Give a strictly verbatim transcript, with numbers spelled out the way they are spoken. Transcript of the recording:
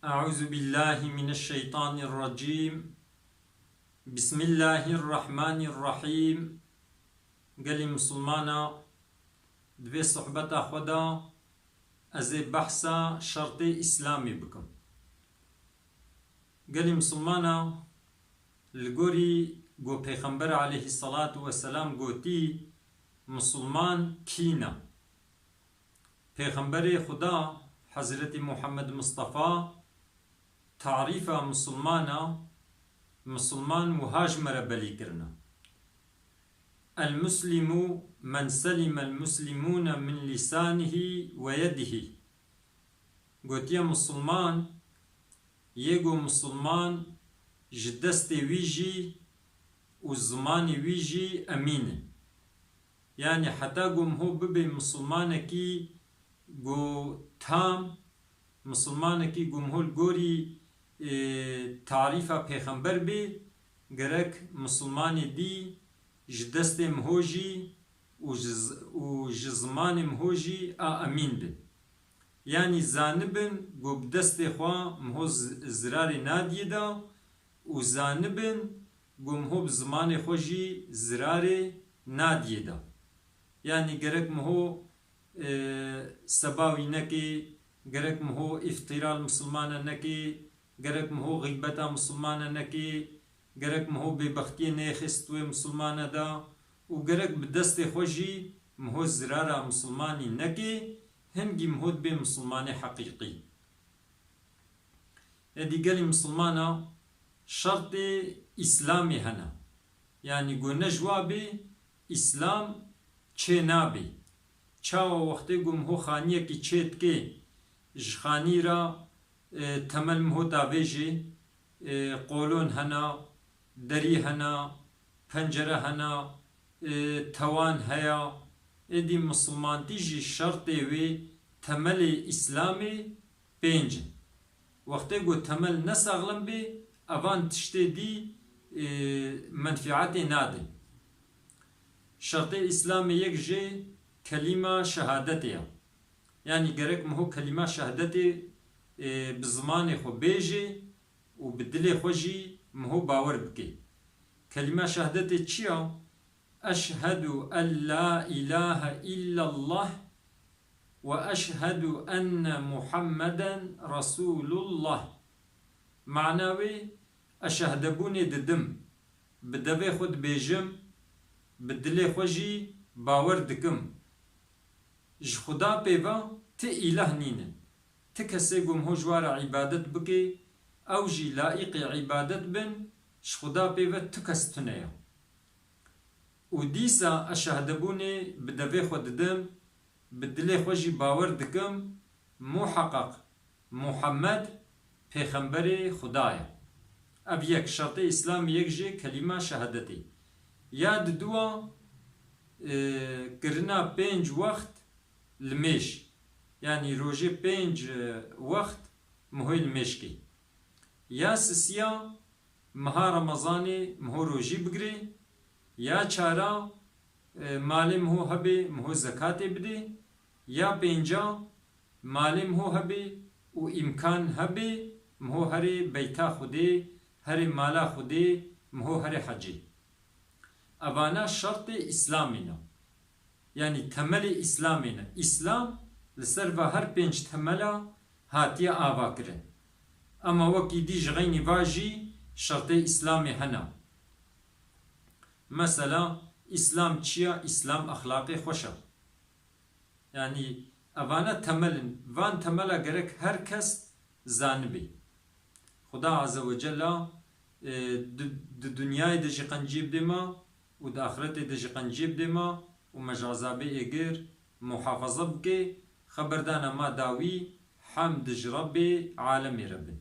Eûzubîllahî mineşşeytanîrrecîm. Bismillahîrrahmanîrrahîm. Gelî misilmana, di vê sohbeta xwe de ez ê behsa şertê Îslamê bikim. Gelî misilmana, li gorî ku Pêxember aleyhisselatu vesselam gotî, misilman kî ne? Pêxemberê Xuda, Hezretî Muhammed Mistefa, tarîfa misilmana, misilman wiha ji me re belî kirine: "El-muslimu men selimel muslimûne min lîsanihî ve yedihî." Gotiye, misilman yê ku misilman ji destê wî jî û zimanê wî jî emîn e. Yanî heta ku miho bibe misilmanekî ku tam, misilmanekî ku miho li gorî, e, tarîfa pêxember bê, gerek misilmanê dî ji destê miho jî û ji z-, û ji zimanê miho jî a emîn bin. Yanî zanibin ku bi destê xwe miho z-, zirarê nadiyê de û zanibin ku miho bi zimanê xwe jî zirarê nadiyê de. Yanî gerek miho, e, seba wî nekê, gerek miho îftîra li misilmana nekê, gerek miho xîbeta misilmana nekê, gerek miho bêbextiyê neyê xist wê misilmana de û gerek bi destê xwe jî miho zirara misilmanî nekê, hingî miho dibê misilmanê heqîqî. Êdî gelî misilmana, şertê Îslamê hene. Yanî ku ne ji wa bê, Îslam çê nabê. Çawa wextê ku miho xaniyekî çê dike, ji xanî re, e, temel miho davêjê, e, qolon hena, derî hena, pencere hena, e, tewan heya, êdî misilmantî jî şertê wê, temelê Îslamê pênc in. Wextê ku temel ne saxlem bê, evan tiştê dî, e, menfîetê nade. Şertê Îslamê yek jê kelîma şehadetê ye. Yanî gerek miho kelîma şehadetê, e, bi zimanê xwe bêjê û bi dilê xwe jî miho bawer bike. Kelîma şehadetê çi ya? Eşhedu en la îlahe illallah ve eşhedu enne Muhammeden Resulullah. Mana wê, ez şehdebûnê didim, bi devê xwe dibêjim, bi dilê xwe jî bawer dikim. Ji Xuda pê ve ti îlah nîne. Ti kesê ku miho ji wa re îbadet bike, ew jî laîqê îbadet bin, ji Xuda pê ve tu kes tune ye. Û dîsa ez şehdebûnê bi devê xwe didim, bi dilê xwe jî bawer dikim, muheqeq Muhammed pêxemberê Xuda ye. Ev yek, şertê Îslamê yek jê kelîma şehadetê. Ya diduwa, e, kirina pênc wext limêj. Yanî rojê pênc, e, wext mihoyê limêj kê. Ya sisiya, meha Remezanê miho rojî bigirê. Ya çara, e, malê miho hebê, miho zekatê bidê. Ya pênca, malê miho hebê û îmkan hebê, miho herê beyta Xwedê, herê mala Xwedê, miho herê hecê. Evana şertê Îslamê ne. Yanî temelê Îslamê ne. Îslam li ser va her pênc temela hatiye avakirin. Ema wekî dî ji xeynî va jî şertê Îslamê hene. Mesela, Îslam çi ya? Îslam exlaqê xweş e. Yanî evane temel in. Van temela gerek her kes zanibê. Xuda Azze ve Cella, e, di, di dinyayê de jî qenciyê bidê me û di axretê de jî qenciyê bidê me û me ji ezabê êgir muhafaza bike, xeberdana ma dawî, hemd ji Rebbê alemê re bin.